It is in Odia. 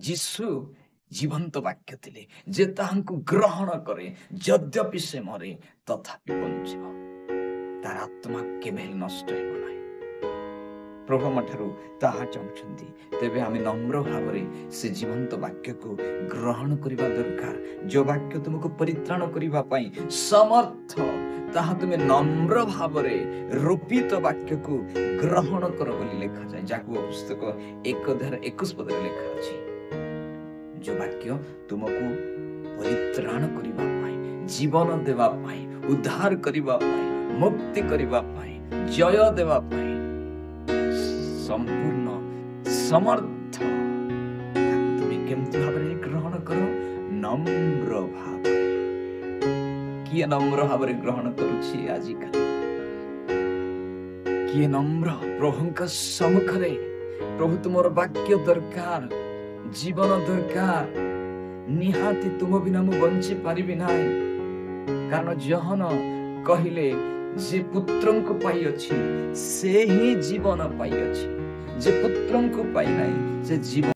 ଯୀଶୁ ଜୀବନ୍ତ ବାକ୍ୟ ଥିଲେ। ଯେ ତାହାଙ୍କୁ ଗ୍ରହଣ କରେ, ଯଦ୍ୟପି ସେ ମରେ ତଥାପି ବଞ୍ଚିବ, ତାର ଆତ୍ମା କେବେ ହେଲେ ନଷ୍ଟ ହେବ ନାହିଁ। ପ୍ରଭୁ ଠାରୁ ତାହା ଚାହୁଁଛନ୍ତି। ତେବେ ଆମେ ନମ୍ର ଭାବରେ ସେ ଜୀବନ୍ତ ବାକ୍ୟକୁ ଗ୍ରହଣ କରିବା ଦରକାର। ଯେଉଁ ବାକ୍ୟ ତୁମକୁ ପରିତ୍ରାଣ କରିବା ପାଇଁ ସମର୍ଥ, ତାହା ତୁମେ ନମ୍ର ଭାବରେ ରୋପିତ ବାକ୍ୟକୁ ଗ୍ରହଣ କର ବୋଲି ଲେଖାଯାଏ। ଯାକୁବ ପୁସ୍ତକ 1 ଅଧ୍ୟାୟ 21 ପଦରେ ଲେଖା ଅଛି, ଯେଉଁ ବାକ୍ୟ ତୁମକୁ ପରିତ୍ରାଣ କରିବା ପାଇଁ, ଜୀବନ ଦେବା ପାଇଁ, ଉଦ୍ଧାର କରିବା ପାଇଁ, ମୁକ୍ତି କରିବା ପାଇଁ, ଜୟ ଦେବା ପାଇଁ ସମ୍ପୂର୍ଣ୍ଣ ସମର୍ଥ, ତାକୁ ତୁମେ କେମିତି ଭାବରେ ଗ୍ରହଣ କର? ନମ୍ର ଭାବରେ। କିଏ ନମ୍ର ଭାବରେ ଗ୍ରହଣ କରୁଛି ଆଜିକାଲି? କିଏ ନମ୍ର ପ୍ରଭୁଙ୍କ ସମ୍ମୁଖରେ? ପ୍ରଭୁ, ତୁମର ବାକ୍ୟ ଦରକାର, ଜୀବନ ଦରକାର ନିହାତି, ତୁମ ବିନା ମୁଁ ବଞ୍ଚି ପାରିବି ନାହିଁ। କାରଣ ଯୋହନ କହିଲେ, ଯେ ପୁତ୍ରଙ୍କୁ ପାଇଅଛି ସେ ହିଁ ଜୀବନ ପାଇଅଛି, ଯେ ପୁତ୍ରଙ୍କୁ ପାଇନାହିଁ ସେ ଜୀବନ